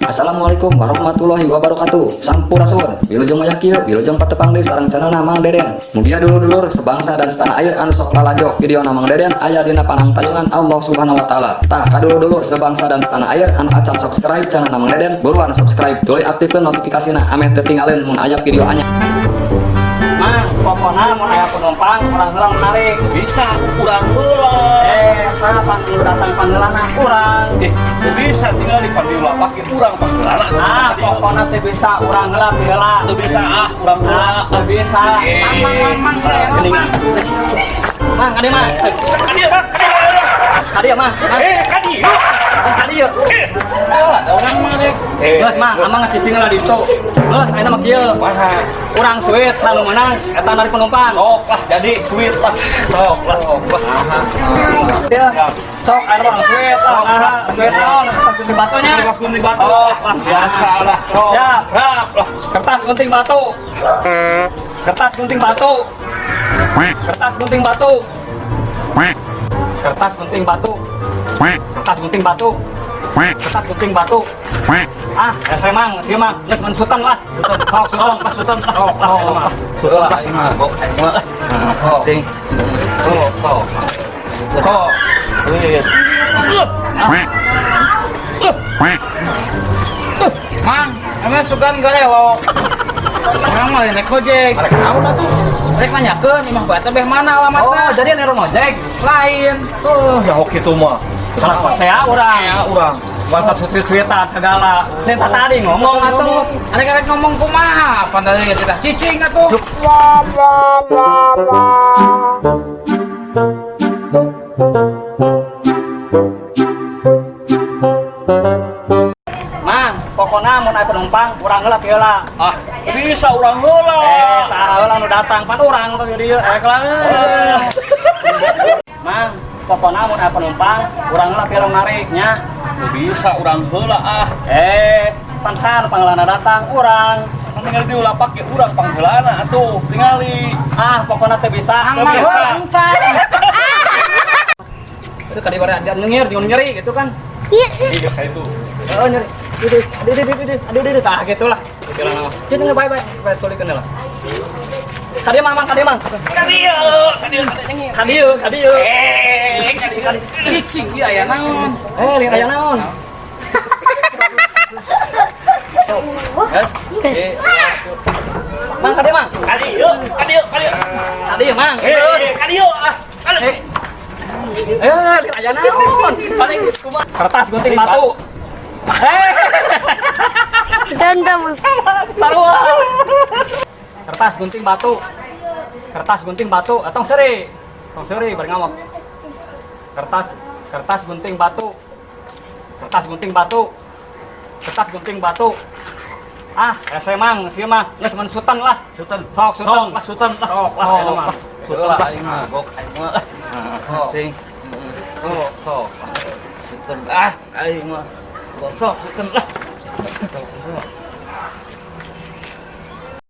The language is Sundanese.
Assalamualaikum warahmatullahi wabarakatuh. Sampurasun. Wilujeng wayah kieu, wilujeng patepang deui sareng channelna Mang Deden. Mugia dulur-dulur sebangsa dan setanah air anu sok lalajo video Mang Deden aya dina panangtayungan Allah Subhanahu wa taala. Tah, kadulur-dulur sebangsa dan setanah air anu acan subscribe channel Mang Deden, buruan subscribe, tuluy aktifkeun notifikasina ameh teu tinggalin mun aya video anyar. Mang, pokoknya mun aya penumpang urang heula narik. Bisa, urang heula. Eh, saha nu datang pangheulana urang. Eh, teu bisa, tinggal di pandiula pake urang pangheulana. Ah, pokoknya teu bisa, urang heula heula. Teu bisa ah, urang heula. Ah, teu bisa. Eh, Mang, mang, mang, mang, geuningan. Mang, kadieu, Mang. Kadieu, Mang, kadieu. Kadieu, Mang. Eh, kadieu. Kadieu. Ada urang mah rek. Eh, Geus, Mang, amang ngacicing lah di ditu. Geus, ayeuna mah kieu. Kumaha? Urang suit selalu menang eta narik penumpang. Sok lah, jadi suit lah. Sok lah. Sok lah. Ya. Sok ayeuna urang suit lah. Nah, suit naon? Kertas gunting batunya. Kertas gunting batu. Oh, lah. Biasa lah. Sok. Siap. Siap lah. Kertas gunting batu. Kertas gunting batu. Kertas gunting batu. Kertas gunting batu. Kertas gunting batu. Kertas gunting batu. Ah, ya Mang, sih Mang, geus mensutan lah. Sok, sutan, Sok lah, sutan lah. Sok lah, eta mah. Sutan lah, aing mah. Gok, aing mah. Sok. Sok, sok. Sok. Wih. Mang, emang sugan garelo. Urang mah naik ojek. Arek naon atuh? Rek nanyakeun imah bata beh mana alamatna? Oh, jadi lain ojek. Lain. Tuh, ya kitu mah. Kalah pasea urang. Ya urang. Mantap suit-suitan segala. Teh tadi ngomong atuh. Arek-arek ngomong kumaha? Pan tadi kita cicing atuh. Mang, pokokna mun aya penumpang urang heula heula. Ah, bisa urang heula. Eh, saha heula nu datang pan urang tuh di dieu. Eh, kelang. Mang, pokokna mun aya penumpang urang heula heula narik nya. Bisa urang heula ah. Eh, pan saha nu pangheulana datang urang. Tinggal di ulah pake urang pangheulana atuh. Tingali. Ah, pokokna teu bisa. Mang, Teu bisa. encan. Itu kali bare dia nyengir, nyeri gitu kan. Iya kayak itu. Oh, nyeri. Aduh, aduh, aduh, aduh, aduh, aduh, tah gitu lah. Gitu lah nama. Jadi nggak baik, baik, baik tulikan lah. Kadieu Mang, Mang, kadieu Mang. Kadieu, kadieu, kadieu. Kadieu, kadieu. Eh, kadieu, kadieu. Cicing ieu aya naon? Eh, lihat aya naon. Guys, Mang, kadieu Mang. Kadieu, kadieu, kadieu. Kadieu Mang. Eh, Terus. kadieu ah. Kadieu. Eh, eh, lihat aya naon. Balik kertas gunting batu. Eh, Contoh. sarua. Kertas gunting batu. Kertas gunting batu, atong seri. Tong seri bari ngamuk. Kertas kertas gunting batu. Kertas gunting batu. Kertas gunting batu. Ah, hese Mang, sieun mah geus mensutan lah. Sutan. Sok, sutan. Sok lah, sutan lah. Sok lah, eta mah. Sutan lah, aing mah. Gok, aing mah. Sok. Sok, sok. Sutan ah, aing mah. Sok, sutan lah.